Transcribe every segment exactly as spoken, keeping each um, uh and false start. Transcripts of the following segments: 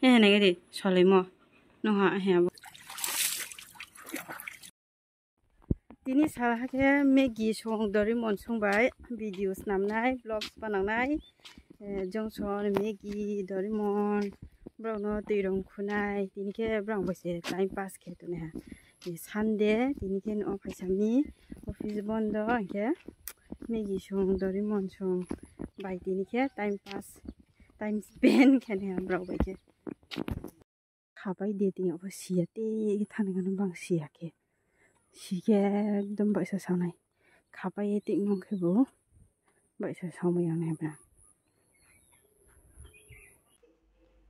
He, nai di, salaimo. Nung ha, he, abo. Tini sal ha khe Maggie song, Doraemon song bai video snamnai, vlogs banangnai. Eh, Johnson, Maggie, Doraemon, brao no tui rong khunai. Tini khe brao bai se time pass khe tongnai ha. Eh, Sunday, tini khe no phaisa mi, office bondo, hing khe Maggie song, Doraemon song bai tini khe time pass, time spend khe nai ha brao bai khe. Khapai de tini abo si ya, te thani gano bang si ya khe. Si khe ekdom baihsa saonai. Khapai ye tini nung khe bo baihsa saomai ya nai bra.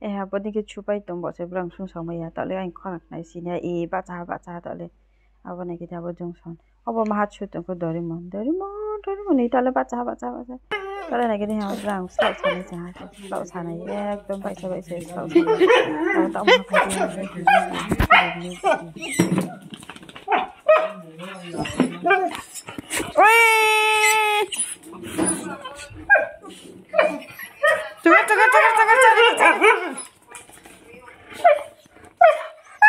Eh, abo dei khe chupai tong bo se brang sung saomai ya, taoh le ang khorang nai si nai, e, bahcha ha, bahcha ha, taoh le. Abo nai khe abo Johnson. Abo maha chu tong kho Doraemon, Doraemon, Doraemon, ni taoh le bahcha ha, bahcha ha, bahcha ha. Taoh le nai khe ha, brang slao sanai cha ha, slao sanai, ekdom baihsa, baihsa, slao sanai. Abo taoh maha phai khe. Oi! Tugar, tugar, tugar, tugar, tugar, tugar.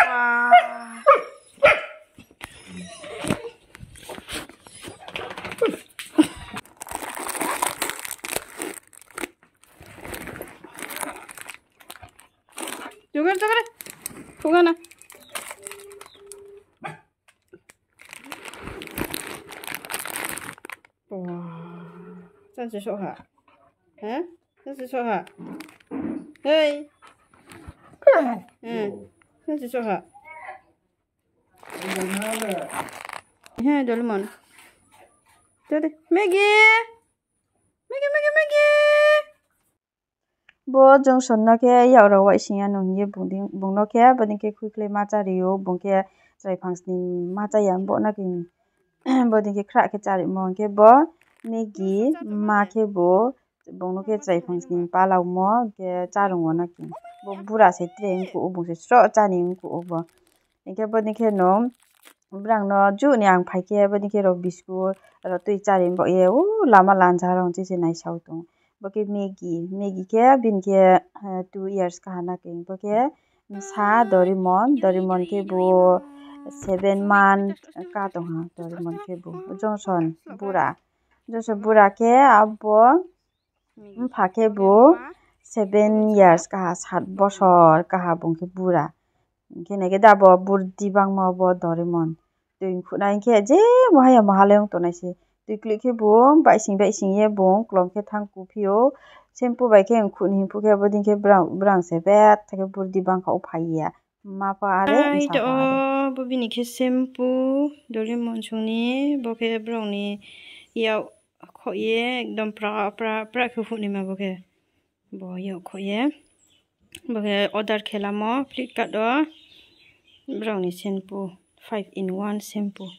Wah. Tugar, tugar. Tugar na. Wah. Sanse soh ha. Ha? Sanse soh ha. Hei. Hmm. Sanse soh ha. He, Doraemon. Tadi, Maggie. Maggie, Maggie, Maggie. Bo Johnson no khe yak rao waising ya nung hing ye bung dei, bung no khe bodei khe khuikhlai ma chári ou, bung khe chrai phangsni ma chá ya, bo no khe bodei khe khrah khe chárimo, hing khe bo Maggie ma khe bo, bung no khe chrai phangsni palaumo, hing khe chárung wo no khe. Bo bura se tre ongkuh ou, bung se sroh cháni ongkuh ou bo. Hing khe bodei khe no brang no juh ni ang phai khe bodei khe rao biscuit rao tui chári bo ye, u lama lansa rao chi se naisao tong. Bo khe Maggie, Maggie khe bini khe, eh, two years kaha na khe. Bo khe bsa Doraemon, Doraemon khe bo seven month ka tong ha, Doraemon khe bo. Johnson bura. Johnson bura khe abo mpha khe bo seven years kaha, sat bosor kaha bung khe bura. Hing khe nai khe da bo burdi bangma bo Doraemon. Tui mkhuhnai hing khe je moha ya moha le ong tongnai se. Tui klik khe bung baihsing baihsing ye bung klom khe thanng kuphi ou. Shampoo bai khe mkhuh ni hing phuh khe bodei khe brang, brang se betha khe burdi bang kha ou phai ya. Mma pho are, bsa pho are. Bo bini khe shampoo, Doraemon song ni, bo khe brao ni yak khoh ye, ekdom pra, pra, pra khe huhnaima bo khe. Bo yak khoh ye. Bo khe order khe lamo Flipkart wo. Brao ni shampoo, five in one shampoo.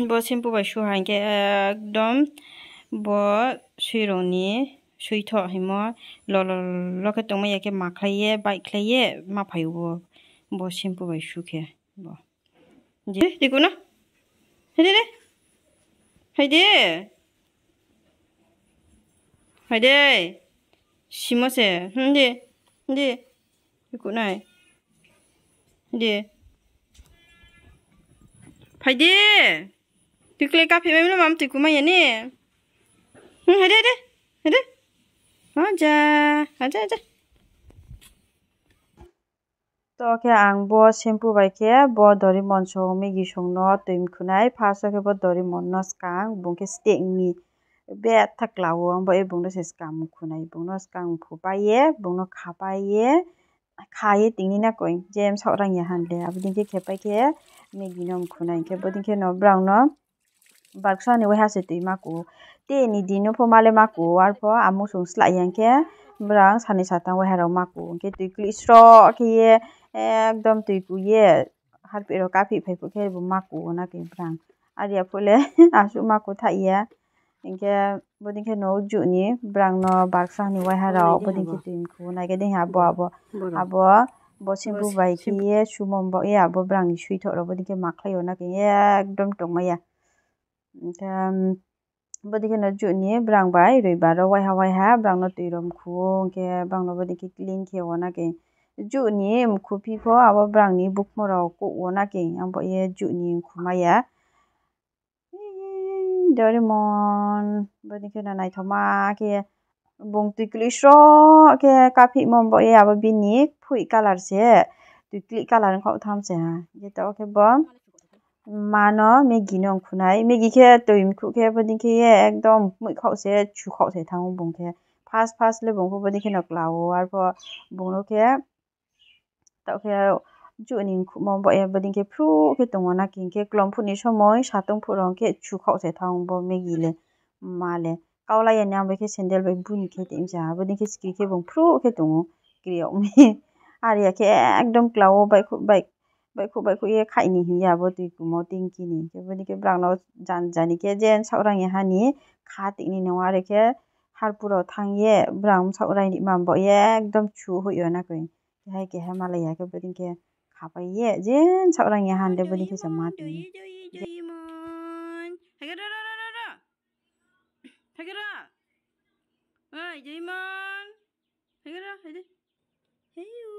Bo shampoo bai su ha hing khe ekdom bo sui rao ni suithoh hingmo lolo khe tongmai ya khe makhlai ye, baihkhlai ye ma phai ou bo, bo shampoo bai su khe bo. Je, di kuno. Hai de, de. Hai de. Hai de. Simo se. Hm, di. Di. Di kunai. Di. Phai di. Tui kle kaphi mai mlo mam tui kumai ya ni. Hm, hai de, hai de. Hai de. Aja. Aja, aja. To khe ang bo shampoo bai khe bo Doraemon song, Maggie song no tui mkhuhnai. First wo khe bo Doraemon no skang, bung khe steh mi betha kla wo, ang bo ye bung no se skang mkhuhnai. Bung no skang mkhupai ye, bung no khapai ye, kha ye tingni na koi, je bsaoh rang ya han le. Abo dei khe khepai khe Maggie no mkhuhnai. Hing khe bodei khe no brao no Barksa ni waiha se tui maku. Tini din no pho ma le maku, arpho amung sung slái ya hing khe brang sani satang waiha rao maku. Hing khe tui kli sroh khe ye, ekdom tui ku ye, harpih rao kaphi phai phuh khe bo maku na khe brang. Are ya phuh le asuh maku thaih ya. Hing khe bodei khe no juh ni brang no barksa ni waiha rao bodei khe tui mkhu nai khe dei ha abo, abo, abo, bo shampoo bai khe ye sumom bo ye abo brang ni suithoh rao bodei khe makhlai yo na khe ekdom tongmai ya. Hing khe, Bodei khe no juh ni brang bai roibar wo waiha waiha brang no tui rao mkhu ou, hing khe brang no bodei khe clean khe wo na khe. Juh ni mkhu phi pho abo brang ni bukmo rao kouh wo na khe, ang bo ye juh ni mkhu mai ya. Doraemon, bodei khe no naithoma khe, bung tui kli sroh khe kaphihmo bo ye abo bini phoih colour se, tui kli colour ongkhaoh tham se ha. Je taoh khe bo ma no Maggie no mkhu nai. Maggie khe tui mkhu khe bodei khe ye ekdom kmoih khaoh se, chu khaoh se thanng ou bung khe. First first le bung pho bodei khe no kla ou, arpho bung no khe taoh khe juh ni mkhuhmo bo ye bodei khe phruh khe tong ou na khe, hing khe klom phuh ni somoi satong phuh rao khe chu khaoh se thanng ou bo Maggie le. Ma le kaulai ya ni, ang bai khe sandal bai bu ni khe tei msa, bodei khe skri khe bung phruh khe tong ou, kri yag mi. Are ya khe ekdom kla wo baihkhouh baihkhouh ye khaih ni hing ya bo tui kumo tingki ni. Khe bodei khe brang no jan jani khe je nsaoh rang ya ha ni kha tini nung are khe harpu rao thanng ye brang nsaoh rang ni ma bo ye ekdom chu hoih yo na khe. Kehai keha malai ya khe bodei khe khapai ye je nsaoh rang ya ha de bodei khe se ma tong ou. Joimon. Hai khe ro, ro, ro, ro, ro. Hai khe ro. Oi, Joimon. Hai khe ro, hai de. Heyu.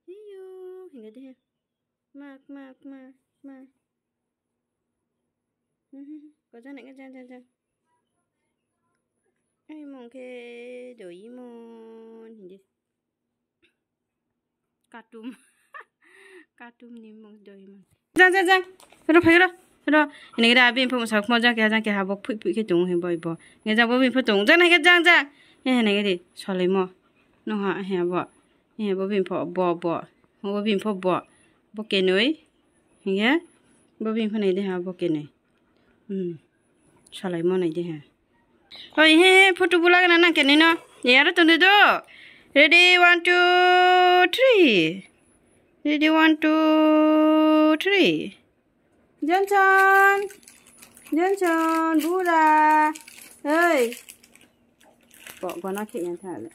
Heyu. Hing khe de he. Ma, ma, ma, ma. Koja nai khe jang, jang, jang. Ai, mung khe Joimon hing di. Cartoon. Cartoon ni mung Joimon. Jang, jang, jang. Ro, phai ro. Ro. Hini khe de abini pho msa khmo jang keha, jang keha bo phoih phoih khe tong ou hing bo bo. Hing khe jang bo bini pho tong. Jang nai khe jang, jang. He, hini khe de solaimo. Nung ha, he bo. He bo bini pho bo, bo. Bo bini pho bo. Bo kenoi. Hing khe bo bini pho nai de ha, bo kenoi. Hmm. Salaimo nai de ha. Oi, he, he, photo bu lagana nang kenoi no. Ye, aro tong de do. Ready, one, two, three. Ready, one, two, three. Johnson. Johnson, bura. Oi. Bo, gona khe yang tha le.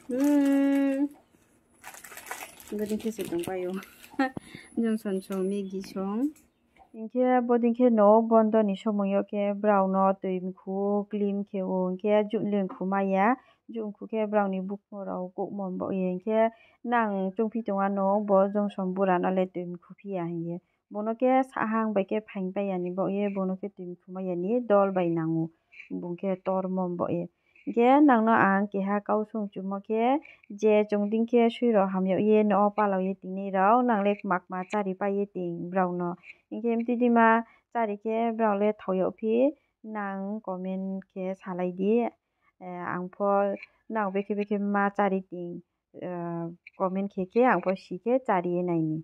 Hmm. Bodei khe se tongpai ou. Johnson song, Maggie song. Hing khe bodei khe no bondo ni somoi yo khe brao no tui mkhu clean khe ou, hing khe juh le mkhu mai ya, juh mkhu khe brao ni bukmo rao kouhmo bo ye, hing khe nang chungphi tong ano bo Johnson bura no le tui mkhu phi ya hing ye. Bung no khe sahang bai khe phaingpai ya ni bo ye, bung no khe tui mkhu mai ya ni dol bai nang ou, bung khe tormo bo ye. Hing khe nang no ang keha kau sung chumo khe, je chung dei khe sui rao ham yag ye no wo palau ye tingnai rao, nang le kma kma chári pai ye ting brao no. Hing khe mtui dima chári khe brao le thao yag phi, nang comment khe salai di. Eh, ang pho nang bekhe bekhe ma chári ting, eh, comment khe khe ang pho si khe chári ye nai ni.